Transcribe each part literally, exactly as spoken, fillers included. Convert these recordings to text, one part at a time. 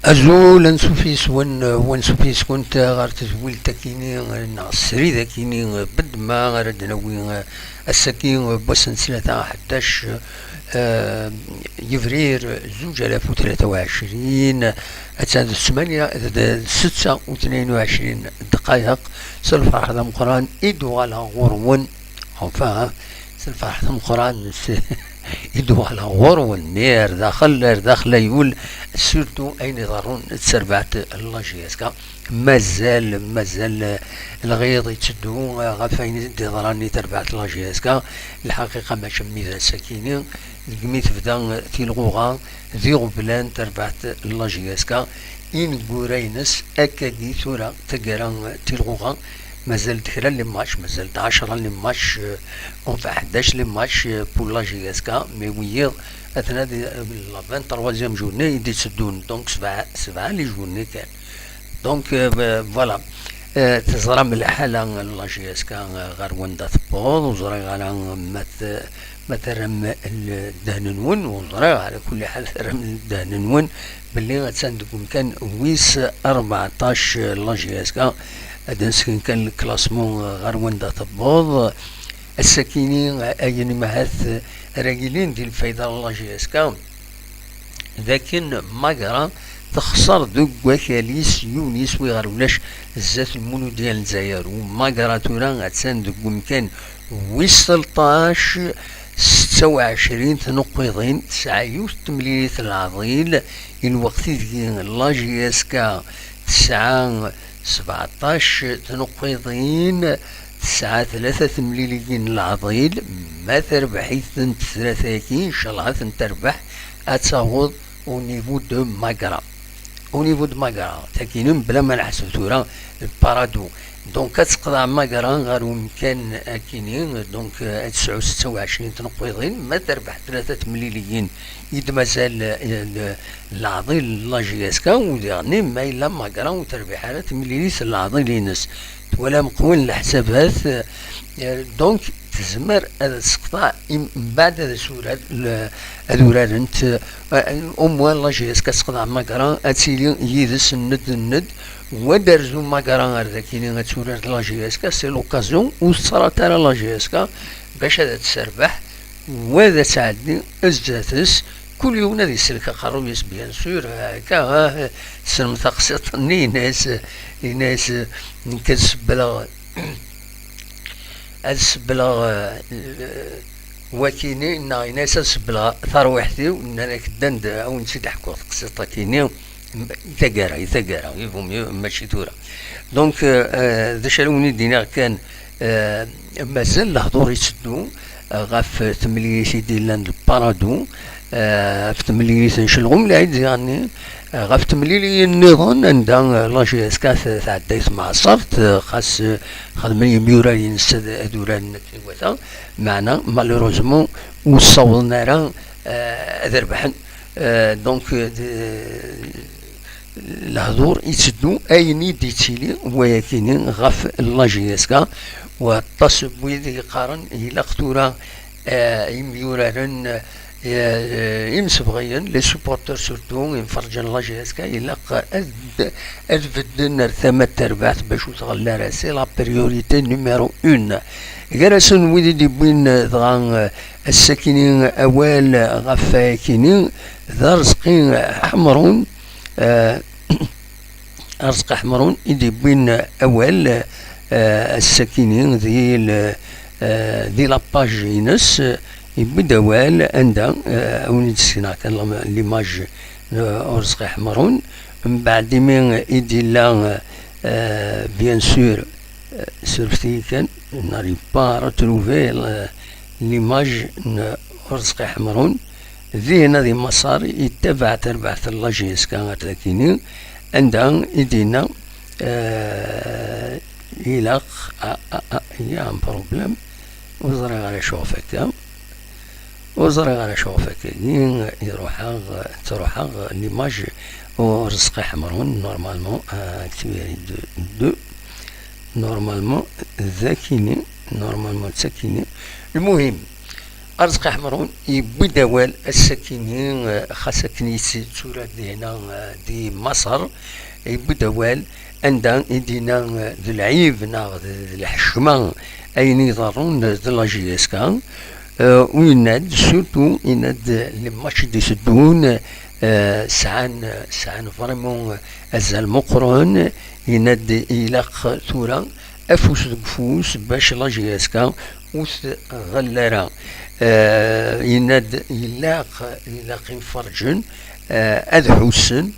Azul, ansuf yes-wen, wansuf yes-went ɣer tedwilt akini neɣ srid akini, bedma ara d-nawi ass-agi n wass n ttlata ḥdac, eh, yebrir zuǧ alaf u tlata u ɛecrin, attan d ttmanya d setta u tnayen u ɛecrin ddqayeq. S lferḥ d ameqqran i d-uɣaleɣ ɣur-wen. Enfin, s lferḥ d ameqqran s- i d-uɣaleɣ ɣur-wen, mais ar daxel, ar daxel ay ul, surtout ayen iḍerrun d terbaɛt n la J S K. Mazal, mazal lɣiḍ itteddu ɣef ayen i d-iḍran i terbaɛt n la J S K. Lḥaqiqa mačči am widak-agi, degmi tebda tilɣuɣa d iɣeblan terbaɛt n la J S K, ineggura-ines akkagi tura taggara n tilɣuɣa, mazal-d kra n les matchs, mazal-d ɛecra n les matchs, euh, enfin ḥdac n les matchs, euh, pour la J S K, mais wiyiḍ atna di, euh, la vingt-troisième journée i d-itteddun, donc sebɛa, sebɛa les journées kan. Donc, euh, voilà. Euh, teẓram lḥala n la J S K, euh, ɣer wanda tewweḍ, ur ẓriɣ ara ma t-, ma terram ddehn-nwen, ur ẓriɣ, ɛla kulli ḥal terram ddehn-nwen belli attan deg umkan wis rbeɛṭac, euh, la J S K. Ad d-nesken kan le classement, euh, ɣer wanda tewweḍ. Ass-akini, euh, ayen imahat, euh, ara yilin di lfayda n la J S K, d akken Magra texṣer deg wakal-is yiwen yiswi ɣer ulac zdat Lmunudya n Lezzayer. U Magra tura attan deg umkan wis tleṭṭac, setta u ɛecrin tneqqiḍin, tesɛa yiwet n temlilit n leɛḍil, i lweqt ideg la J S K tesɛa sbeɛṭac tneqqiḍin, tesɛa tlata temliliyin n leɛḍil. Ma terbeḥ-itent tlata-agi, ncallah ad tent-terbeḥ, ad taweḍ au niveau de Magra. Au niveau de Magra, takini, bla ma neḥseb tura le Paradou. Donc, ad teqḍeɛ Magra ɣer umkan akini, donc, euh, ad tesɛu setta u ɛecrin tneqqiḍin, ma terbeḥ tlata temliliyin i d-mazal, euh, le-, leɛḍil n la J S K, u diɣenni ma yella Magra ur terbiḥ ara temlilit n leɛḍil-ines. Twalam qwen leḥsabat, euh, donc, tezmer ad teqḍeɛ im-, mbeɛd ad turar le-, ad urarent, euh, au moins la J S K ad teqḍeɛ Magra, ad tili yid-s nned nned, wa d-terzu Magra ar dakini ad turar la J S K, c'est l'occasion, ur tettrat ara la J S K bac ad terbeḥ, wa ad tɛeddi zdat-s, kul yiwen ad isellek aqerruy-is, bien sûr, akka, ah, tessnem taqsiṭ-nni, yenna-yas, yenna-yas, nekk ad sebbleɣ, ad sebbleɣ, eh, wakini, neɣ yenna-yas ad sebbleɣ tarwiḥt-iw, nnan-ak ddan-d, a wen-tt-id-ḥkuɣ taqsiṭ-akini, i taggara, i taggara, il vaut mieux, mačči tura. Donc, euh, euh, d acu ara wen-id-iniɣ kan, euh, mazal lehdur itteddu, euh, ɣef temlilit i d-illan d Paradou, euh, ɣef temlilit n Celɣum Lɛid, yeɛni, euh, ɣef temliliyin nniḍen anda, euh, la J S K t-, tɛedday temɛaṣert, euh, xas, euh, xedmen yimyura-ines ad, ad uraren akken iwata, meɛna, malheureusement, ur ssawḍen ara, euh, ad rebḥen. Euh, donc, euh, de, lehdur itteddu, ayen i d-ittili wayakini ɣef la J S K, waṭas n wid yeqqaren ilaq tura, eh, imyuraren, eh, imsebɣiyen, les supporters surtout, imferrǧen n la J S K, ilaq ad, ad bedden ar tama n terbaɛt bac ur tɣelli ara. C'est la priorité numéro un. Gar-asen wid i d-iwwin, eh, dɣa, eh, ass-akini awal ɣef wayakini, d Arezqi Ḥemrun, eh, Arezqi Ḥemrun i d-iwwin awal, eh, ass-akini di l-, eh, di la page-ines, eh, yewwi-d awal anda, eh, a wen-id-ssekneɣ kan la-, l'image n Urezqi Ḥemrun. Mbeɛd imi i d-illa, eh, bien sûr, eh, surfet-iyi kan, je n'arrive pas à retrouver, eh, l'image n Urezqi Ḥemrun. Dihin ad imaṣar yettabaɛ tarbaɛt n la J S K ɣer dakini, anda i d-yenna, eh, ilaq, ah, ah, ah, il y a un problème, ur ẓriɣ ara acu ɣef akka, ur ẓriɣ ara acu ɣef akka, iruḥ-aɣ, truḥ-aɣ l'image Urezqi Ḥemrun, normalement, ah, actuel de, de, normalement, d akini, normalement d takini. Lmuhim, Arezqi Ḥemrun yewwi-d awal ass-akini, eh, xas akken yettura dinna, eh, di Maṣer, yewwi-d awal anda i d-yenna, eh, d lɛib neɣ d, d lḥecma ayen iḍerrun d la J S K, eh, u yenna-d, surtout yenna-d, les matchs i d-iteddun, eh, sɛan, sɛan vraiment azal meqqren, yenna-d ilaq tura afus deg ufus bac la J S K ur tɣell ara. Eh, yenna-d ilaq, ilaq imferǧen, eh, ad ḥussen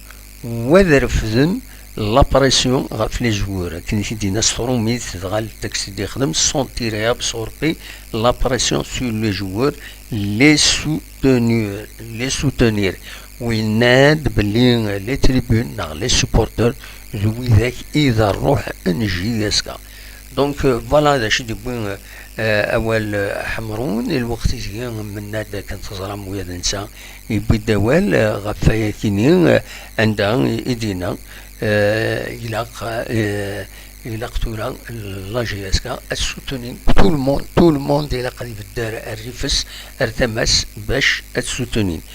u ad refden la pression ɣef les joueurs. Akken i t-id-yenna s trumit, dɣa le texte i d-yexdem, sentir et absorber la pression sur les joueurs, les soutenir, les soutenir. U yenna-d belli les tribunes neɣ les supporters d widak i d rruḥ n J S K. Donc, euh, voilà d acu i d-yewwi, euh, awal, euh, Ḥemrun, i lweqt-agi menna-d akken teẓram ula d netta yewwi-d awal, euh, ɣef wayakini, euh, anda i, i d-yenna, euh, ilaq, euh, ilaq tura la J S K ad soutenir tout le monde, tout le monde ilaq ad ibedd ar, ar rrif-s, ar tama-s bac ad soutenir.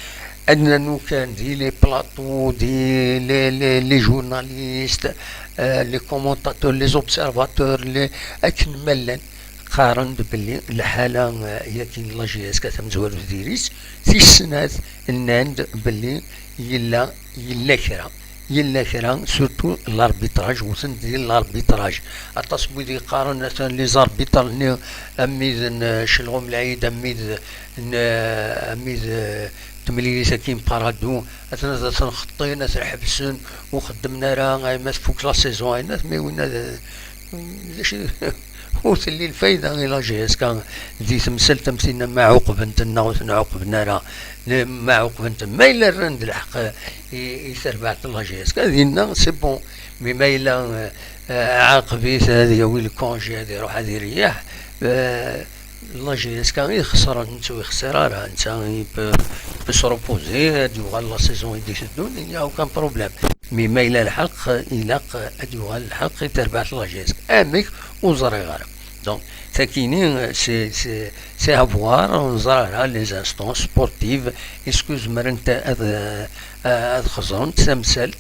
Ad nernu kan di les plateaux, di les, les, les journalistes, euh, les commentateurs, les observateurs, les, akken ma llan, qqaren-d belli lḥala, euh, yagi n la J S K tamezwarut diri-tt, tis snat nnan-d belli yella, yella kra, yella kra, surtout l'arbitrage, wten di l'arbitrage. Aṭas n wid yeqqaren atan les arbitres-nni, am wid n, euh, Celɣum Lɛid, am wid n, euh, am wid, euh, temlilit-agi n Paradou, atan ad ten-xeṭṭin, ad ten-ḥebsen, ur xeddmen ara, ayma tfuk la saison, ayna, mais winna d, d acu, ur telli lfayda i la J S K di temsalt am tinna, ma ɛuqben-ten neɣ ur ten-ɛuqben ara, ne-, ma ɛuqben-ten, ma yella rran-d lḥeqq i, i terbaɛt n la J S K, dinna c'est bon, mais ma yella, euh, euh, ɛaqeb-it, ad yawi le congé, ad iruḥ ad ireyyeḥ, euh, la J S K i ixesren, netta ur ixsir ara, netta i pe-, peut se reposer, ad yuɣal la saison i d-iteddun, il n'y a aucun problème. Mais ma yella lḥeqq, ilaq ad yuɣal lḥeqq i terbaɛt la J S K. Amek? Ur ẓriɣ ara. Donc, takini, c'est, c'est, c'est à voir, ur neẓri ara les instances sportives, est-ce que zemrent ad, ad xeẓrent tamsalt,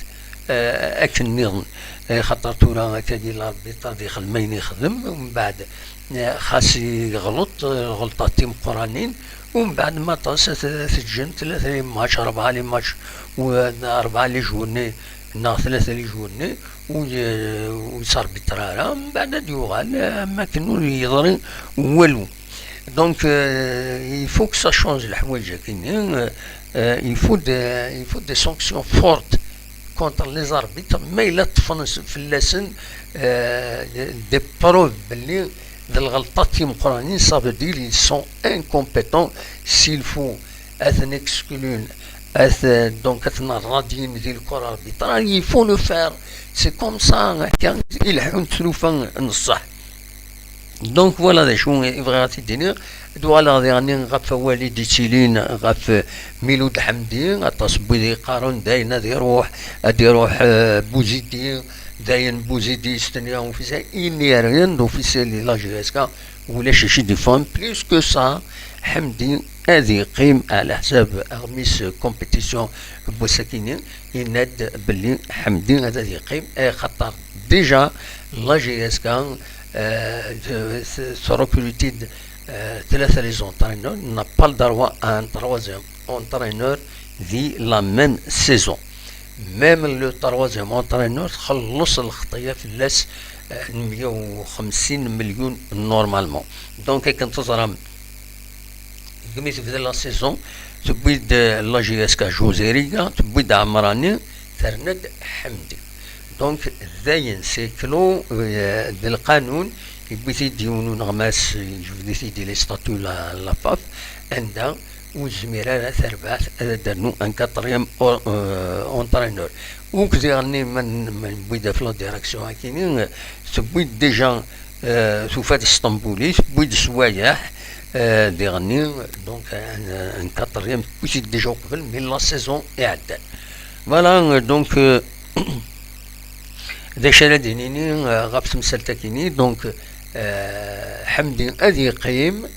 eh, akken nniḍen. Eh, xaṭer tura akkagi l'arbitre ad ixdem ayen ixdem, mbeɛd, eh, xas yeɣleṭ, eh, lɣelṭat timeqqranin, u mbeɛd ma aṭas ad t-, ad t-ǧǧen tlata les matchs, rebɛa les matchs, u, eh, rebɛa les journées, neɣ tlata les journées, ur y-, ur yettarbitra ara, mbeɛd ad yuɣal, eh, am akken ur yeḍri walu. Donc, euh, il faut que ça change leḥwayeǧ-agi-nni, euh, euh, il faut de, il faut des sanctions fortes contre les arbitres, ma yella ṭṭfen s-, fell-asen, euh, des preuves belli d lɣelṭat timeqqranin, ça veut dire ils sont incompétents, s'il faut ad ten-exclun, ad, donc ad ten-rradin di le corps arbitral, il faut le faire, c'est comme ça, akka i leḥḥunt tlufa n ṣṣeḥ. Donc voilà d acu i bɣiɣ ad t-id-iniɣ. Ad uɣaleɣ diɣenni ɣef wawal i d-ittilin ɣef, euh, Miloud Ḥemdi. Aṭas n wid yeqqaren dayen ad iruḥ, ad iruḥ, euh, Bouzidi, dayen Bouzidi yestenya ufisal. Il n'y a rien d'officiel di la J S K, ulac acu i d-yeffɣen. Plus que ça, Ḥemdi ad yeqqim ɛla ḥsab aɣmis compétition n wass-akini. Yenna-d belli Ḥemdi ad, ad yeqqim, eh, xaṭer déjà la J S K, eh, t-, t-, trecrute-d, eh, tlata les entraîneurs, n'a pas le droit à un troisième entraîneur di la même saison. Même le troisième entraîneur txelleṣ lxeṭṭa fell-as, eh, n meyya u xemsin million normalement. Donc akken teẓram, degmi tebda la saison, tewwi-d, euh, la J S K José Riga, tewwi-d Ɛemrani, terna-d Ḥemdi. Donc, dayen, c'est clos, euh, d lqanun, yewwi-t-id yiwen uneɣmas, yejbed-it-id les statuts la, la faf, anda ur tezmir ara terbaɛt ad d-ternu un quatrième o-, euh, entraîneur. Uk diɣenni ma n-, ma newwi-d ɣef la direction akini, euh, tewwi-d déjà, euh, tufa-d Stambulit, tewwi-d Swayeḥ, euh, diɣenni, donc, un, un quatrième, tewwi-t-id déjà uqbel, mais la saison iɛeddan. Voilà, euh, donc, euh, d acu ara d-nini, euh, ɣef temsalt-akini, donc, euh, Ḥemdi ad yeqqim,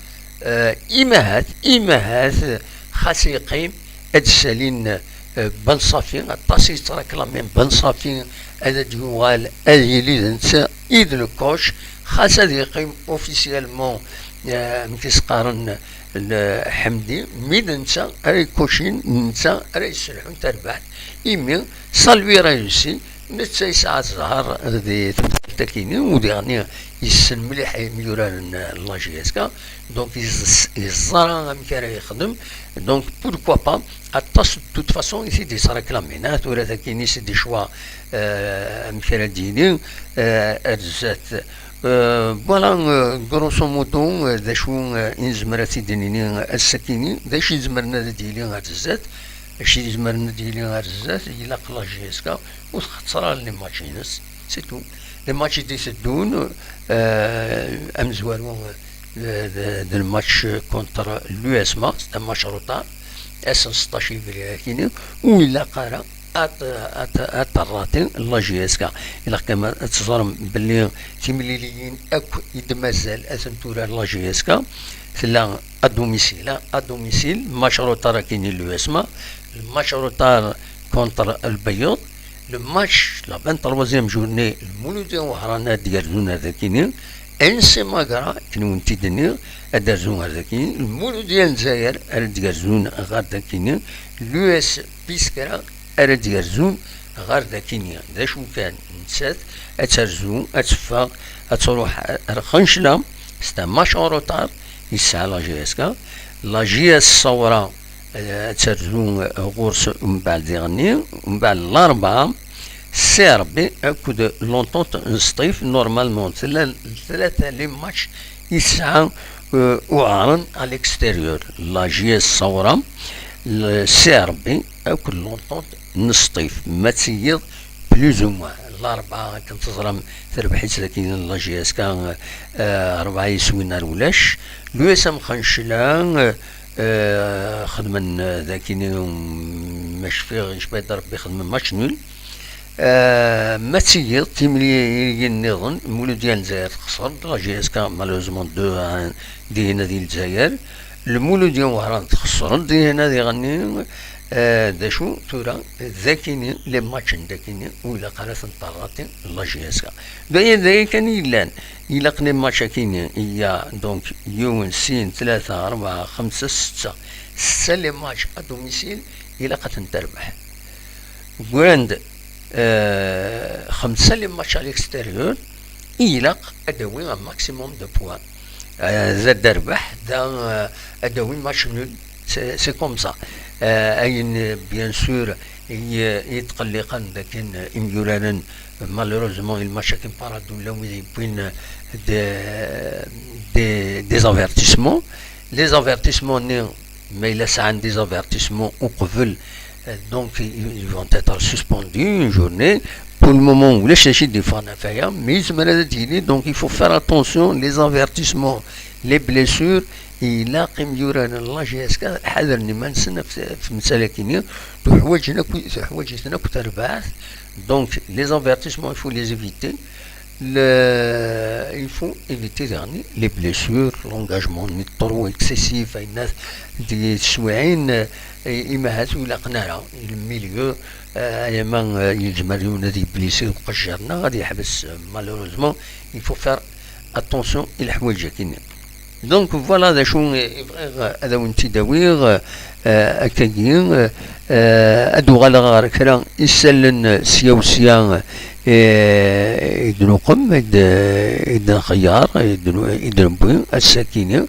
Eh, imahat, imahat, xas yeqqim ad d-ssalin, eh, Ben Safi, aṭas i yettreklamin Ben Safi ad d-yuɣal, ad yili d netta i d lkuc, xas ad yeqqim officiellement, eh, amek i s-qqaren, Ḥemdi, mi d netta ara yekucin, d netta ara yesselḥun tarbaɛt, imi ça lui réussit, netta yesɛa zzher di temsalt-akini, u diɣen yessen mliḥ imyuraren n la J S K, donc yeẓ-, yeẓra amek ara yexdem, donc pourquoi pas, aṭas de toute façon i t-id-yettreklamin, ah, tura takini c'est des choix, euh, amek ara d-yili, euh, ar zdat. Euh, voilà, euh, grosso modo, euh, d acu, euh, i nezmer ad t-id-nini ass-akini, d acu i izemren ad d-yili ar zdat, acu i izemren ad d-yili ar zdat, ilaq la J S K ur txeṣṣer ara les matchs-ines, c'est tout. Les matchs i d-iteddun, euh, amezwaru, euh, d, d, d le match contre l'U S M A, c'est un match retard, ass n seṭṭac février akini, ur ilaq ara ad, ad, ad terrati la J S K. Ilaq kan ad teẓrem belli timliliyin akk i d-mazal ad tent-turar la J S K, tella à domicile, à domicile, match retard akini l'U S M A, le match retard contre Lbeyyuḍ, le match, la vingt-troisième journée, Lmuludya Wehran ad d-yerzun ar dakini, N C Magra, akken wen-t-id-nniɣ, ad d-rzun ar dakini, Lmuludya n Lezzayer ara d-yerzun ɣer dakini, l'U S Biskra ara d-yerzun ɣer dakini. D acu kan, nettat ad terzu, ad teffeɣ, ad truḥ ar Xencla, c'est un match en retard, yesɛa la J S K. La J S Sawra, eh, ad terzu, eh, ɣur-s umbeɛd diɣenni, umbeɛd Larebɛa, C R B akked l'Entente n Sṭif, normalement, tella tlata les matchs yesɛa, euh, uɛren à l'extérieur. La J S Sawra, le C R B akked l'Entente n Sṭif. Ma tiyiḍ, plus ou moins, Larebɛa, akken teẓram, terbeḥ-itt daki la J S K, euh, rebɛa yiswin ar ulac. L'U S M Xencla, euh, euh, xedmen, euh, daki, mm, ma cfiɣ, yecba-d Rebbi, xedmen match nul. Euh, ma tiyiḍ, timliliyin nniḍen, Lmuludya n Lezzayer texṣer-d, la J S K malheureusement deux à un dihin di Lezzayer. Lmuludya n Wehran txeṣṣer-d dihin diɣenni, euh, d acu tura, dakini, les matchs n dakini, ur ilaq ara ad ten-terrati la J S K. D aya, d aya kan i yellan. Ilaq les matchs akini, il y a donc yiwen, sin, tlata, rebɛa, xemsa, setta. Setta les matchs à domicile, ilaq ad ten-terbeḥ. Wwiɣ-d, euh, xemsa les matchs à l'extérieur, ilaq ad d-tawi un maximum de points. Euh, da ad d-terbeḥ, da, euh, ad d-tawi match nul. C'est, c'est comme ça. Euh, ayen, bien sûr, i, i yetqelliqen dakken imyuraren, malheureusement, i lmatch akken paradou llan wid yewwin des, des, des avertissements. Les avertissements-nni, ma yella sɛan des avertissements uqbel, euh, donc ils, ils vont être suspendus une journée. Pour le moment, ulac d acu i d-yeffɣen ɣef waya, mais yezmer ad d-yili, donc il faut faire attention, les avertissements, les blessures, ilaq imyuraren n la J S K ḥadren iman-nsen ɣef, ɣef temsal-agi-nni, tuḥwaǧen akk, tuḥwaǧ-iten akk terbaɛt. Donc les avertissements, il faut les éviter. Le, il faut éviter daɣen les blessures, l'engagement-nni trop excessif, ayen di teswiɛin, eh, imahat ur ilaqen ara, le milieu, eh, ama, eh, yezmer yiwen ad yeblisi uqejjir neɣ ad yeḥbes, eh, malheureusement, il faut faire attention i leḥwayeǧ-agi-nni. Donc voilà d acu i bɣiɣ ad awen-tt-id-awiɣ, eh, akkagi, eh, ad uɣaleɣ ɣer kra isallen sya u sya, eh, i d-nuqem, i d-, i d-nxeyyer, i d-, i d-newwi ass-akini.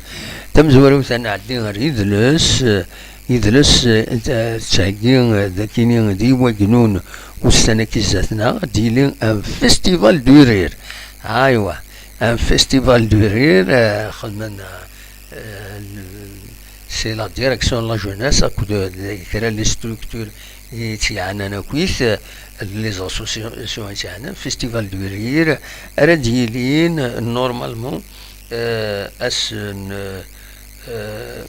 Tamezwarut ad nɛeddi ɣer yidles, eh, idles, eh, d-, tettheggi, eh, dakini d yiwagnun ussan-agi zdat-neɣ, ad d-yili un festival du rire. Aywa, un festival du rire, eh, xedmen, eh, le-, c'est la direction de la jeunesse akked, eh, kra les structures i tt-yeɛnan akkit, eh, les associations i tt-yeɛnan, festival du rire, ara d-yilin, eh, normalement, eh, ass n, eh,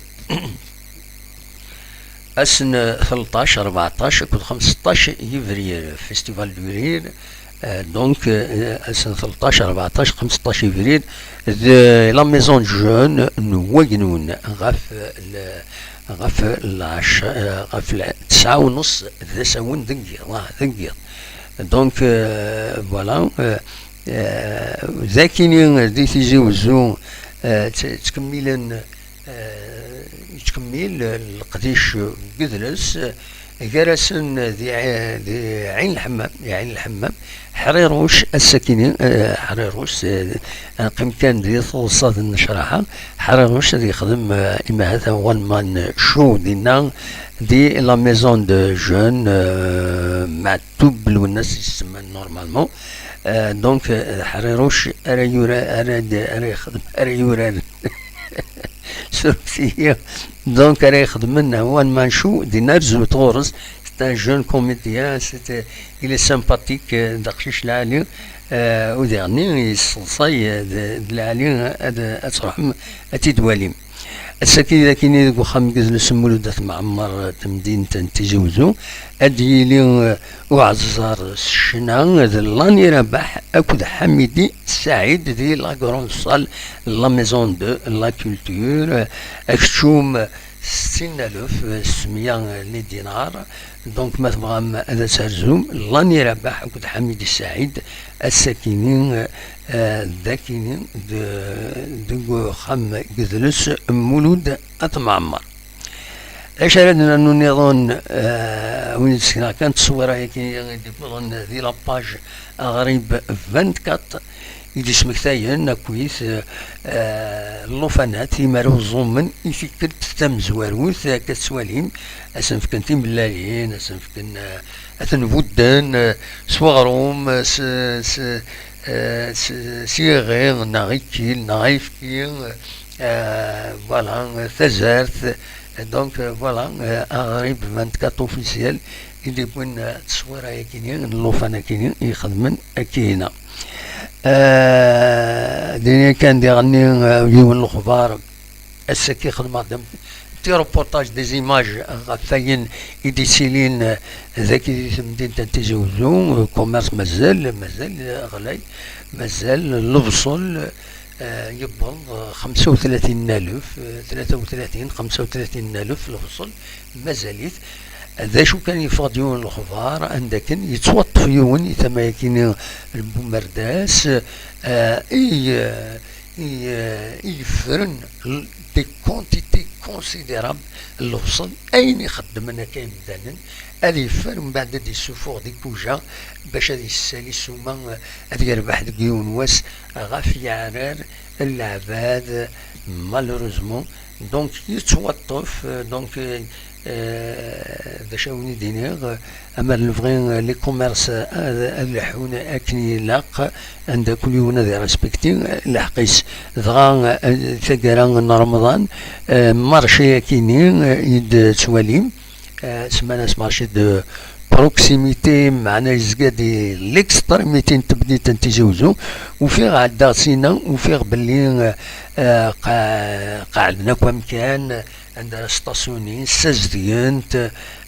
ass n tleṭṭac, rbeɛṭac akked xemseṭṭac yebrir, festival du rire, Euh, donc, euh, ass n tleṭṭac, rbeɛṭac, xemseṭṭac ébrir, de la maison de jeunes n Wagnun, ɣef l-, ɣef lɛecṛa, euh, ɣef l-, tesɛa u nṣ d asawen deg yiḍ, ah, deg yiḍ. Donc, euh, voilà, euh, euh, d akini di Tizi Wezzu, euh, tt-, ttkemmilen, euh, yettkemmil leqdic n udles, gar-asen di, di Ɛin Lḥemmam, di Ɛin Lḥemmam, Ḥriruc, ass-akini, eh, Ḥriruc, eh, neqqim kan di teḍsa d nnecraḥa, Ḥriruc ad yexdem, eh, imahat un man show dinna, di la maison de jeunes, eh, Maɛtub Lwennas i s-semman normalement. Eh, donc, eh, Ḥriruc ara yura-, ara d-, ara yexdem, ara yuraren. Surfet-iyi. Donc, ara ixedmen one man show, dinna rzut ɣur-s. C'est un jeune comédien, c'est, il est sympathique, euh, d aqcic lɛali, euh, u diɣenni yesseḍsay, euh, d, d lɛali ad, ad truḥem ad t-id-twalim. Ass-agi d akini deg uxxam n yidles Mulud At Mɛemmer, tamdint n Tizi Wezzu, ad d-yili, euh, uɛeẓẓar s ccna d Lani Rabaḥ akked Ḥamidi Saɛid di la grande salle, la maison de la culture, akeččum settin alef, s meyya n dinar. Donc, ma tebɣam ad as-terzum, Lani Rabaḥ akked Ḥamidi Saɛid, ass-akini, eh, d akini, de, deg uxxam n yidles Mulud At Mɛemmer. Acu ara d-nernu nniḍen, eh, win d-sekneɣ kan ttṣewwir-agi i d-iwwḍen di la page Aɣrib vingt-quatre, i d-ismektayen akkit, eh, llufan-a, imaruẓumen i tikkelt tamezwarut, akka tettwalim, ad sen-fken timellalin, ad sen-fken, eh, ad ten-budden, eh, s weɣrum, eh, s, s, eh, s, s yiɣi, neɣ ikkil, neɣ ayefki, eh, voilà, tazart. Donc, eh, voilà, eh, Aɣrib vingt-quatre officiel i d-iwwin, eh, ttṣewwir-agi-ni, n llufan-agi-ni i ixedmen akkin. Eh, dini kan diɣenni, eh, yiwen n lexbar, ass-agi xedmeɣ-d am-, petit reportage, des images ɣef wayen i d-ittilin, eh, dagi di temdint n Tizi Wezzu, eh, commerce mazal, mazal, eh, ɣlay, mazal, lebṣel, eh, yewweḍ, eh, xemsa u tlatin alef, eh, tlata u tlatin, xemsa u tlatin alef lebṣel, mazal-it. D acu kan, yeffeɣ-d yiwen n lexbar, anda akken yettwaṭṭef yiwen i tama-agi-ni n Bumerdas, eh, i, eh, i, eh, i yeffren l-, des quantités considérables n lebṣel, ayen ixeddmen akka imdanen, ad yeffer, mbeɛd ad d-yessufuɣ di kuja bac ad yessali ssuma, eh, ad yerbeḥ deg yiwen wass ɣef yeɛrar n leɛbad, malheureusement. Donc, yettwaṭṭef, eh, donc, eh, eh, d acu ara wen-id-iniɣ, eh, amer nebɣi, eh, les commerces, eh, ad, ad leḥḥun akken ilaq, anda kul yiwen ad irespecti, eh, lḥeqq-is. Dɣa, eh, taggara n Remḍan, eh, marché akini, eh, i d-tettwalim, eh, semman-as marché de proximité, meɛna yezga di l'extrémité n temdint n Tizi Wezzu. Ufiɣ ɛeddaɣ sina, ufiɣ belli, eh, eh, qa-, qeɛden akk amkan, anda ara stasyunin, ssazedgen-t,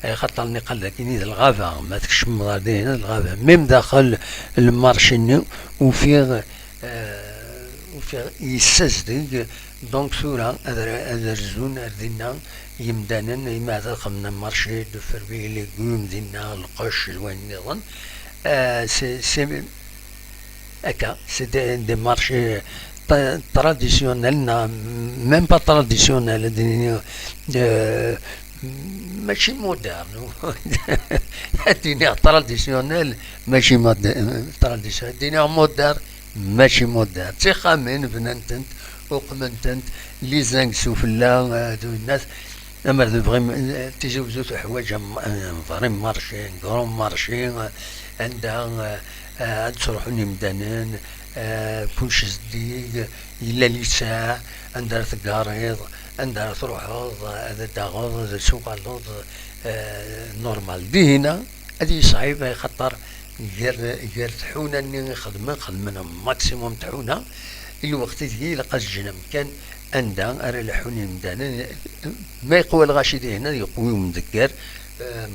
eh, xaṭer niqal d akini d lɣaba, ma tkecmeḍ ar dihin d lɣaba. Même daxel lmarci-nni, ufiɣ, eh, ufiɣ yessazdeg. Donc, tura ad r-, ad rzun ar dinna yimdanen, imi ad xedmen marché de fruits et légumes dinna, lqecc d wayen nniḍen. Eh, c'est, c'est, akka, c'est des, des marchés tra-, traditionnels, neɣ même pas traditionnels, ad d-nini, euh, mačči moderne. Ad d-iniɣ traditionnel, mačči mod-, traditionnel, ad d-iniɣ moderne, mačči moderne. D tixxamin bnan-tent, uqmen-tent, les zincs sufella, euh, d winnat. Amer tebɣim, eh, Tizi Wezzu teḥwaǧ am-, un vrai marché, un grand marché, eh, anda, eh, eh, ad ttruḥun imdanen, eh, kullec zeddig, yella littseɛ, anda ara teggareḍ, anda ara truḥeḍ, eh, ad d-taɣeḍ, ad d-tuɣaleḍ, eh, normal. Dihina, ad yesɛib, axaṭer gar, gar tḥuna-nni i xedmen, xedmen maximum tḥuna, i lweqt ideg ilaq ad ǧǧen amkan anda ara leḥḥun yimdanen. Ma yeqwa lɣaci dihin, ad yeqwi umdegger,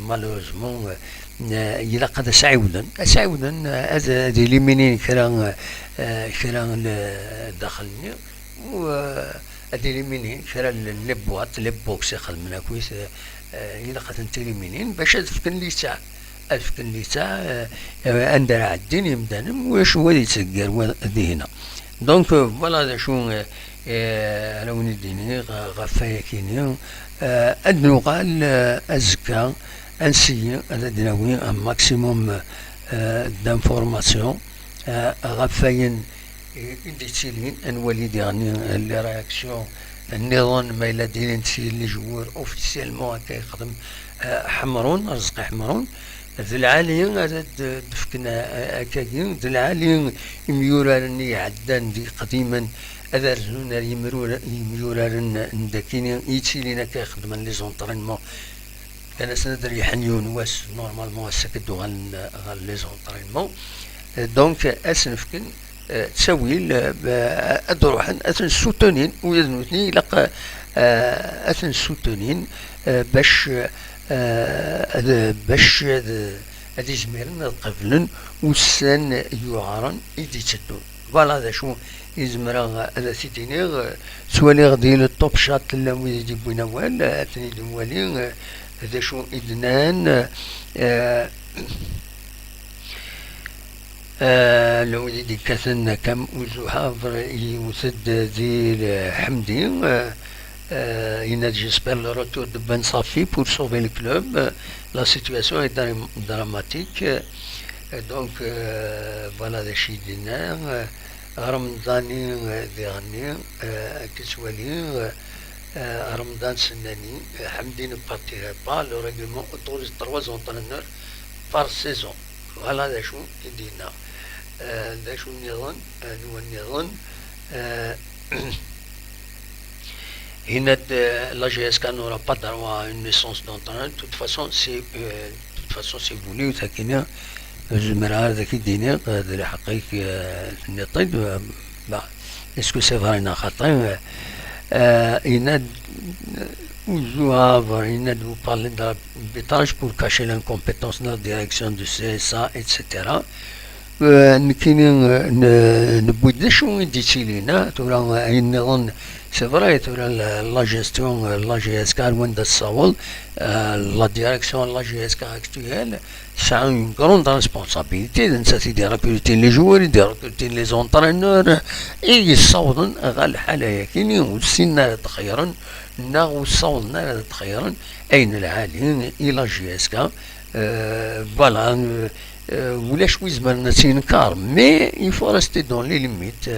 Malheureusement, euh, ilaq ad as-ɛiwden, ad as-ɛiwden, euh, ad, ad éliminin kra, euh, kra n daxel-nni, u, euh, ad éliminin kra n les boîtes, les box i xedmen akkit, euh, euh, ilaq ad tent-éliminin bac ad fken litteɛ, ad fken litteɛ, euh, euh, anda ara ɛeddin yimdanen, u acu ad yettdeggar wa dihin-a. Donc, euh, voilà d acu, euh, euh, ara wen-id-iniɣ, euh, ɣef wayakini. Euh, ad nuɣal, euh, azekka, ad nsiyi ad d-nawi un maximum, euh, d'informations, euh, ɣef wayen i, i d-yettilin, ad nwali diɣen, euh, les réactions nniḍen, ma yella d-ilin-d si les joueurs officiellement akka yexdem, euh, Ḥemrun, Arezqi Ḥemrun. D lɛali ara d-, d-fken a-, a-, akkagi, d lɛali imyuraren i iɛeddan d iqdimen ad rzun ar yimrura-, yimyuraren n dakini i yettilin akka ixeddmen les entraînements. Kan-asen ad reyḥen yiwen wass, normalement ass-a ad d-uɣalen ɣer les entraînements. Euh, donc, ad sen-fken, euh, ttawil, euh, ad d-ruḥen, ad ten-soutenin, ula d nutni ilaq, euh, ad ten-soutenin, euh, bac, euh, ad, bac ad, ad izmiren ad qablen ussan yuɛren i d-itteddun. Voilà d acu i zemreɣ ad t-id-iniɣ. Ttwaliɣ di le top chat llan wid i d-yewwin awal, ad ten-id-nwali, euh, d acu i d-nnan. Euh, Euh, llan wid i d-yekkaten, Kam Uzuhav yewwet-d di Ḥemdi, euh, euh, yenna-d: « J'espère le retour de Ben Safi pour sauver le club. La situation est dra-, dramatique. » Euh, donc, euh, voilà d acu i d-yenna. Euh, Remḍani, euh, diɣenni, euh, akka ttwaliɣ, euh, euh, Remḍan Sennani, euh, Ḥemdi ne partira pas, le règlement autorise trois entraîneurs par saison. Voilà d acu i d-yenna. Euh, d acu nniḍen, euh, anwa nniḍen? Euh, yenna-d, euh, la J S K n'aura pas droit à une licence d'entraîneur. De toute façon, c'est, euh, de toute façon, c'est voulu, d akken ur zmireɣ ara ad ak-id-iniɣ, euh, d lḥeqq-ik, euh, tenniḍ-t-id, euh, bah, est-ce que c'est vrai neɣ xaṭi? Euh, yenna-d, euh, Uzuhav, yenna-d: « Vous parlez d'arbitrage pour cacher l'incompétence de la direction du C S A, et cetera. » Euh, nekkini, euh, ne-, newwi-d d acu i d-yettilin, ah, tura, euh, ayen nniḍen, c'est vrai, tura la, la gestion, euh, la J S K, ar wanda tessaweḍ, euh, la direction de la J S K actuelle, tesɛa une grande responsabilité, d nettat i d-irekrutin les joueurs, i d-irekrutin les entraîneurs, i yessawḍen ɣer lḥala-yakini, ur ssinen ara ad xeyyren, neɣ ur ssawḍen ara ad xeyyren ayen lɛali i la J S K. Euh, voilà, euh, euh, ulac wi izemren ad tt-yenker, mais il faut rester dans les limites.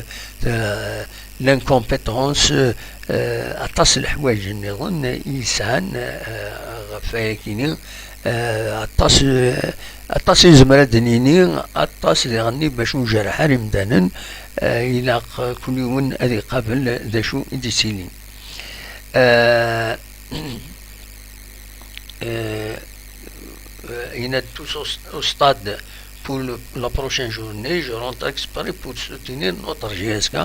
Euh, l'incompétence, euh, aṭas n leḥwayeǧ nniḍen i yesɛan, euh, ɣef wayakini, euh, aṭas, euh, aṭas i nezmer ad d-nini, aṭas diɣenni bac ur njerreḥ ara imdanen, euh, ilaq kul yiwen ad iqabel d acu i d-yettilin. Euh, euh, euh, il a tous au, au stade pour le, la prochaine journée, je rentre exprès pour soutenir notre J S K.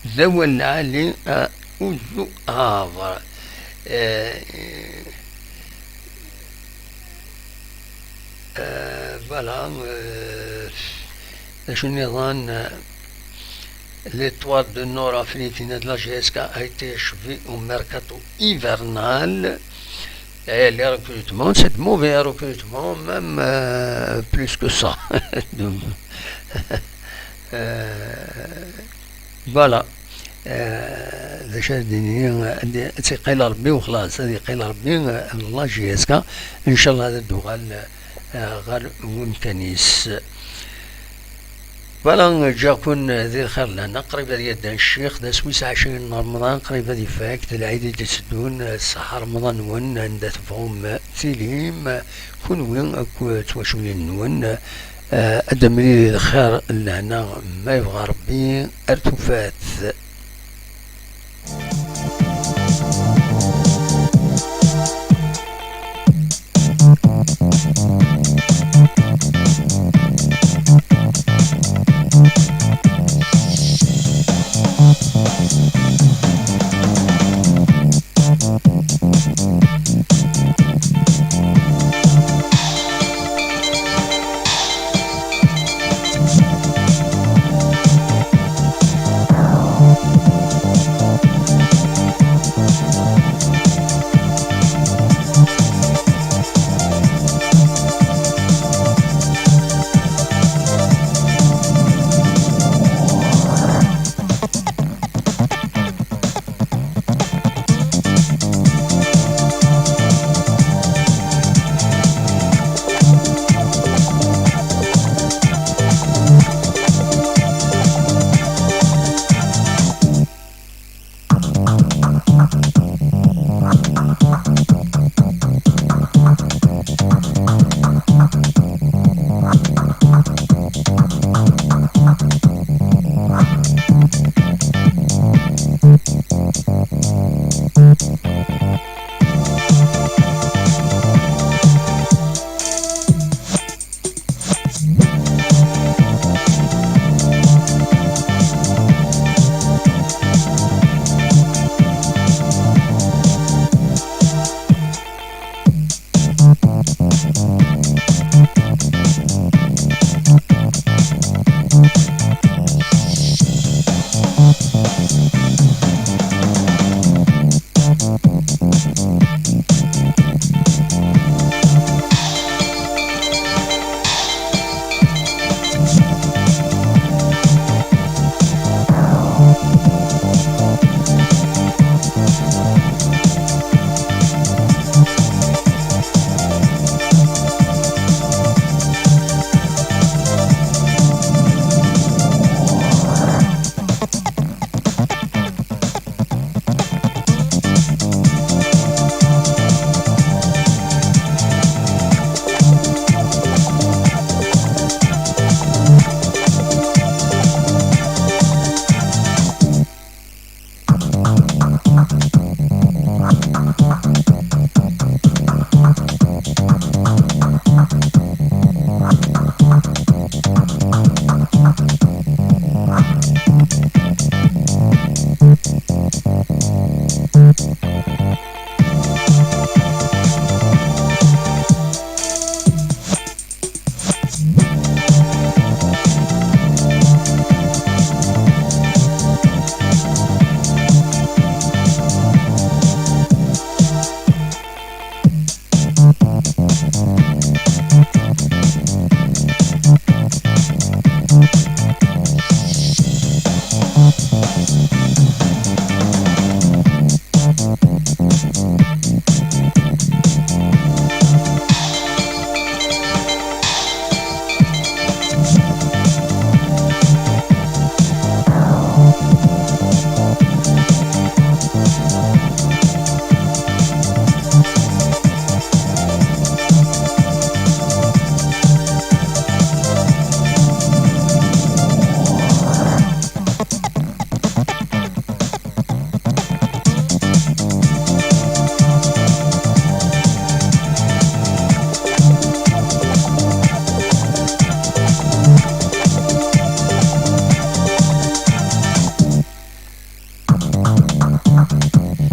D awal lɛali, euh, Uzu Havre. Euh, euh, voilà, euh, d acu nniḍen, euh, L'étoile de Nord-Afrique, de la J S K, a été achevée au mercato hivernal. Et les recrutements, c'est de mauvais recrutements, même, euh, plus que ça. Donc, euh, voilà. Euh, d acu ara d-nini, ad, ad yeqqim Rebbi u xlaṣ, ad yeqqim Rebbi, euh, la J S K, inchallah ad d-tuɣal, euh, ɣer wemkan-is. Voilà, ǧǧiɣ-ken di lxir lehna, qrib ad yaddan ccix, d ass wis ɛecrin n Remḍan, qrib ad ifak, d lɛid i d-itteddun, ṣṣeḥḥa Remḍan-nwen, anda tebɣum tilim, kunwi akk d twaculin-nwen, ad d-nemlil di lxir lehna, ma yebɣa Rebbi, ar tufat.